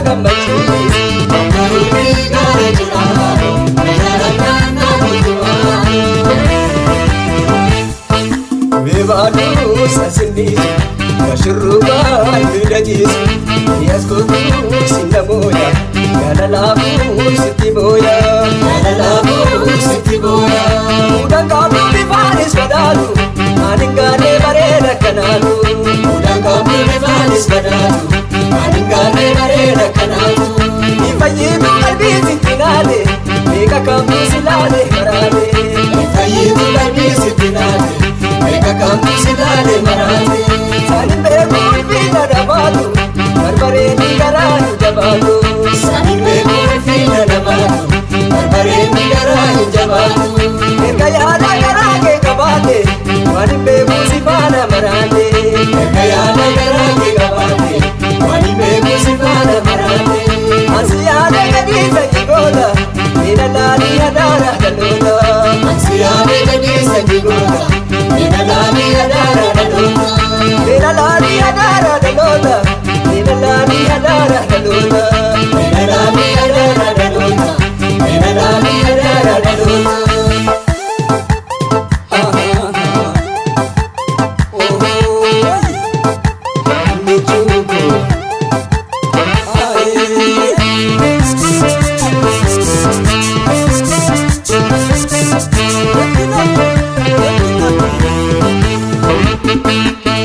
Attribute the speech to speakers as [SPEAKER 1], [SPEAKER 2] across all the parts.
[SPEAKER 1] gammachiisi.
[SPEAKER 2] Akka gaara jiraatu jaalallaan na guutumaatu.
[SPEAKER 1] Beebaaduu sasinniisu gashurruubaan miidhajiisu yaaskootuu sinna booya jaalalaafuu sitti booya.
[SPEAKER 2] Jaalalaafuu sitti booya.
[SPEAKER 1] Muudaan qabu bifaanis badhaatu ani gaanee bareeda kanaatu.
[SPEAKER 2] Muudaan qabu bifaanis badhaatu ani gaanee bareeda kanaatu.
[SPEAKER 1] Ifayyiitu qalbii sitti naale meeqa kamtu si laale maraale.
[SPEAKER 2] Fayyitu qalbii sitti naate meeqa kamtu si laale maraate.
[SPEAKER 1] Sani beeku ulfiina dhabaatu barbareen garaa hin jabaatu.
[SPEAKER 2] Sani beeku ulfiina dhabaatu barbareen garaa hin jabaatu.
[SPEAKER 1] Erga yaada garaa kee qabaate waan hin beeku si faana maraate.
[SPEAKER 2] Erga yaada garaa kee qabaate waan hin beeku si faana maraate.
[SPEAKER 1] Ansi yaada gadii sanyi goota miidha laalii hadaara dhaloota.
[SPEAKER 2] Ansi yaada gadii sanyi goota miidha laalii hadaara dhaloota.
[SPEAKER 1] Miidha laalii hadaara dhaloota. Miidha laalii hadaara dhaloota.
[SPEAKER 2] Miidha laalii hadaara dhaloota. Miidha laalii hadaara dhaloota.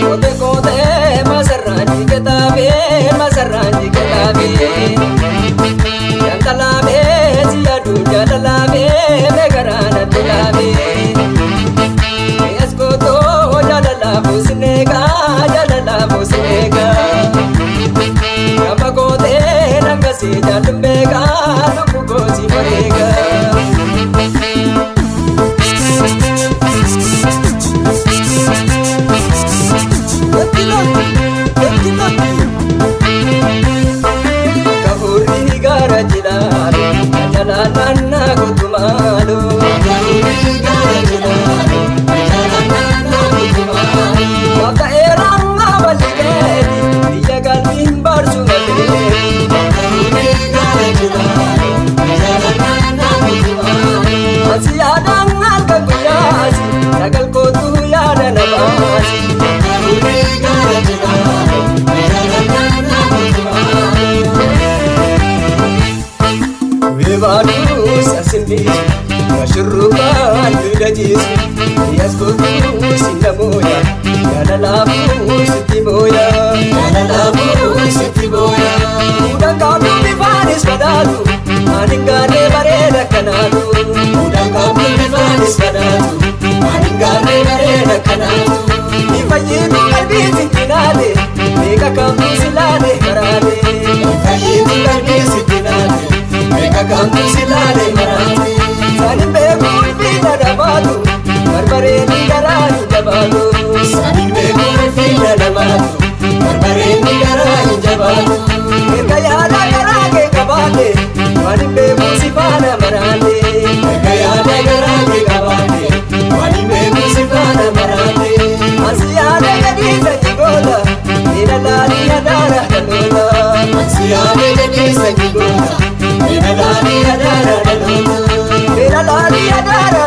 [SPEAKER 1] Kote kote masarranji ketabe masarranji ketabe Jantalabe siyadu jalalabe megarana tulabe Eskoto jalalabu sinega jalalabu sinega Yama kote nangasi jalumbega lukugosi marega. Kafuurri gaara jilaalu jalalaan na guutumaalu.
[SPEAKER 2] Gaa'urii gaara jiraatu jaalallaan na guutumaatu.
[SPEAKER 1] Bakka eeraan balli keeti biyya galmi hin baarsu malee.
[SPEAKER 2] Gaa'urii gaara jiraatu jaalallaan na guutumaatu.
[SPEAKER 1] Ansi yaadaan halkan guyyaasi sagal kootu yaada na baasi.
[SPEAKER 2] Gaa'urii gaara jiraatu jaalallaan na guutumaatu.
[SPEAKER 1] Beebaaduu sasinniisu gashurruubaan miidhajiisu yaaskootuu sinna booya jaalalaafuu sitti booya.
[SPEAKER 2] Jaalalaafuu sitti booya.
[SPEAKER 1] Muudaan qabu bifaanis badhaatu ani gaanee bareeda kanaatu.
[SPEAKER 2] Muudaan qabu bifaanis badhaatu ani gaanee bareeda kanaatu.
[SPEAKER 1] Ifayyiitu qalbii sitti naale meeqa kamtu si laale maraale.
[SPEAKER 2] Fayyitu qalbii sitti naate meeqa kamtu si laale maraate.
[SPEAKER 1] Sani beeku ulfiina dhabaatu barbareen garaa hin jabaatu.
[SPEAKER 2] Sani beeku ulfiina dhabaatu barbareen garaa hin jabaatu.
[SPEAKER 1] Erga yaada garaa kee qabaate waan hin beeku si faana maraale.
[SPEAKER 2] Erga yaada garaa kee qabaate waan hin beeku si faana maraate.
[SPEAKER 1] Ansi yaada gadii sanyi goota miidha laalii hadaara dhaloota.
[SPEAKER 2] Ansi yaada gadii sanyi goota miidha laalii hadaara dhaloota.
[SPEAKER 1] Miidha laalii hadaara.